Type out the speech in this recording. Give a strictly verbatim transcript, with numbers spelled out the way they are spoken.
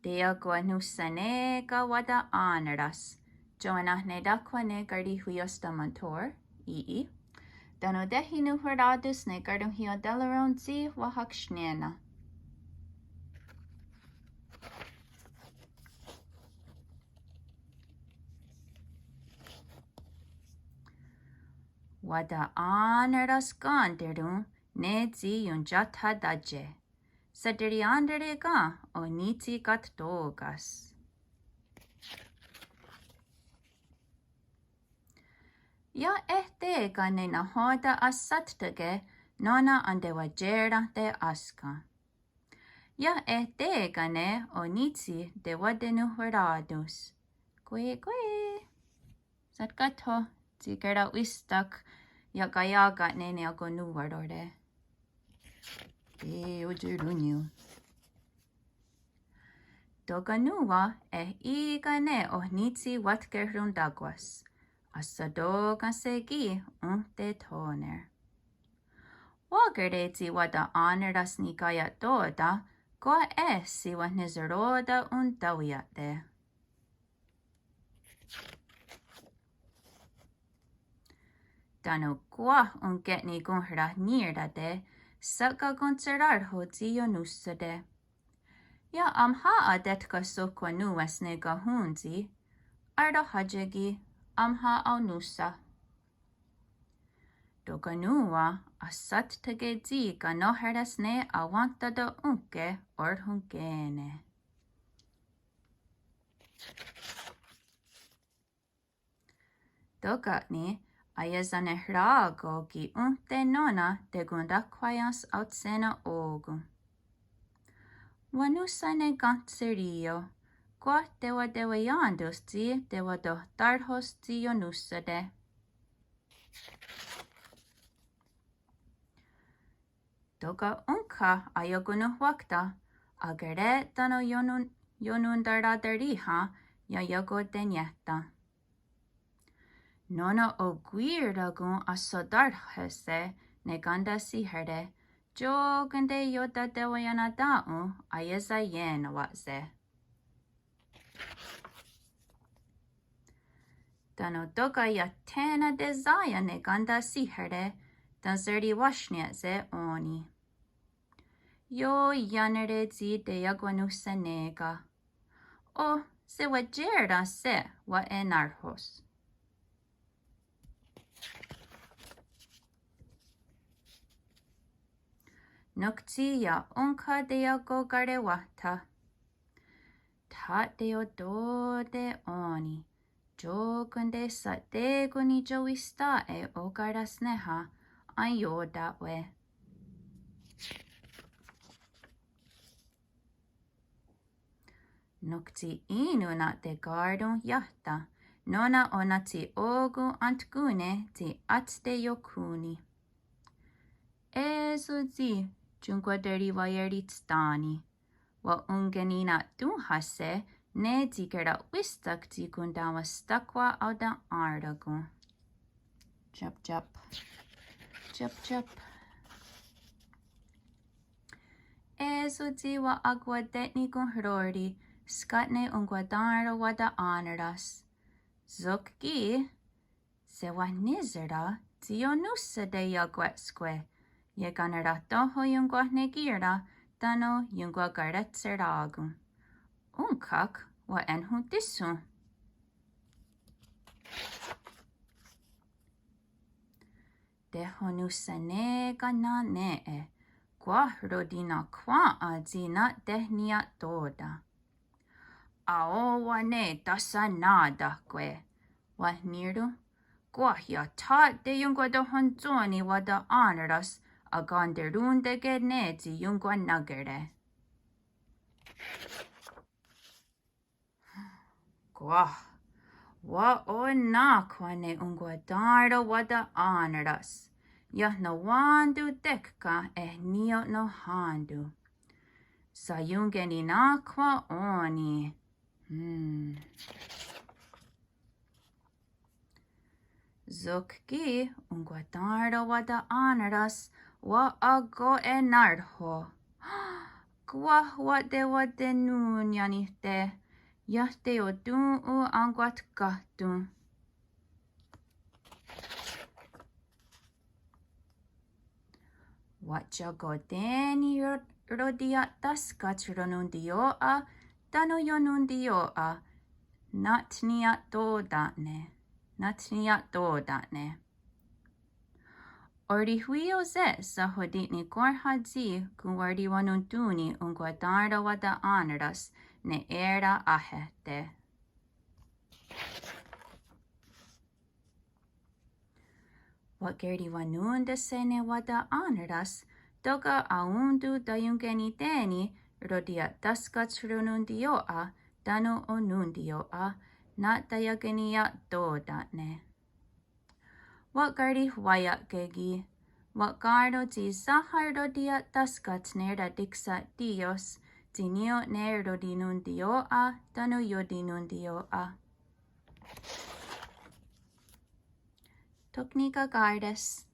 Peiakohsonehsané:ken wata'én:nara's. Tiowennahneitáhkhwa ne karihwiióstha Montour, í:'i. Tánon tehinonhwerá:tons ne karonhiatélaron tsi wahakhsnié:na. Wata'én:nara's kén:teron ne tsi iontiathatátie. Saterièn:tare ken oh nítsi katkà:ka's. Iah eh té:ken ne nahò:ten ahsathtá:ke nó:nen entewatié:rehte' énska. Iah eh té:ken ne oh nítsi tewatenonhwerá:tons. Kwe, kwe. Satkáhtho, tsi kera'wístak ia'kaià:ken'ne' ne akonòn:warore. Ke otsirónnion. Tóka' nòn:wa eh í:ken ne oh nítsi watkerontákwas. Ahsató:ken'se' ki' ónhte thó:ner. Wà:kere' tsi wata'én:nara's nikaia'tò:ten kwah eh tsi wenhniseró:ten ontáweia'te'. Tánon kwah onke'nikonhrahní:rate', shakakontserárho tsi ionónhsote'. Iah amhà:'a tetkahsohkwanòn:we's ne kahòn:tsi, arohátie' ki' amhà:'a onónhsa. Tóka' nòn:wa ahsathtá:ke tsi kanóhere's ne awentà:ta' ónhke ohrhon'kè:ne'. Tóka' ni' aiesanehrá:ko' ki' ónhte nó:nen tekontáhkhwaiens aotshé:nen okòn:'a. Wanónhsa ne Kanseriio, kwah tewateweién:tons tsi tewatohtárhos tsi ionónhsote'. Tóka' ónhka aiakononhwákta, akè:re' tánon ionontaratarí:hen iaiakoteniéhta. Nó:nen okwirà:kon ahsatárhahse' ne kén:ta sí:here', tió:konte' iotateweiennatén:ro aiesaié:nawa'se'. Tánon tóka' iah thé:nen tesá:ien ne kén:ta sí:here', tenserihwáhsnie'se' ó:ni. Ioiánere' tsi teiakwanonhsané:ken. Oh, sewatié:ren' se' wa'enárhos. Nok tsi iah ónhka teiakokarewáhta. Tha'teiotó:te' ó:ni, tió:konte' sha'té:kon niiohwistà:'e okara's néha aiotà:we'. Nok tsi í:non na'teká:ron' iáhta, nó:nen onatsi'okòn:'a entkón:ne tsi átste iokhón:ni. É:so tsi ionkwaterihwaierítshtani. Wa'onkenina'tón:hahse' ne tsi kera'wístak tsi kontawahstákhwa aoten'èn:rakon. Chop, chop. Chop, chop. É:so tsi wa'akwate'nikonhró:ri' skátne onkwatén:ro wata'én:nara's. Sok ki' sewenhnísera' tsi ionónhsote' iakwé:skwe', iekanaráhtonhwe' ionkwahnekì:ra' tánon ionkwakara'tsherá:kon. Ónhka'k wa'enhontíshon. Tehononhsané:ken nen nè:'e, kwah rotina'khwèn:'a tsi na'tehniia'tò:ten. Aó:wen ne tahsanà:tahkwe', wahnì:ron'. Kwah iah tha'teionkwatenhontsó:ni wata'én:nara's akenterón:teke' ne tsi ionkwanákere'. Kwah, wa'onà:khwa' ne onkwatén:ro wata'én:nara's. Iah nonwén:ton tékka eh ní:ioht nonhwén:ton. Saionkeninà:khwa' ó:ni. Hmm. Sok ki' onkwatén:ro wata'én:nara's wa'ako'enárho'. Wahwatewatenòn:ianihte', iah teiotón:ni enkwatkáhton. Wa'akoté:ni' ro-, rotiia'táskats ronontí:io'a tánon' ionontí:io'a, natniia'tò:ten'ne', natniia'tò:ten'ne'. Orihwí:io se' sahoti'nikónhrha' tsi konwarihwanón:ton ni' onkwatenrà:wa' wata'én:nara's ne é:ren ahéhte'. Wa'kerihwanón:ta'se' ne wata'én:nara's, tóka' aón:ton taionkennité:ni' rotiia'táskats ronontí:io'a tánon' ionontí:io'a, na'taiakeniia'tò:ten'ne'. Wa'karihwaià:ke' ki', wa'kèn:ron tsi sénha rotiia'táskats ne ratiksa'tí:io's, tsi ní:ioht ne rotinontí:io'a tánon' iotinontí:io'a. Tho ki' nikaká:res.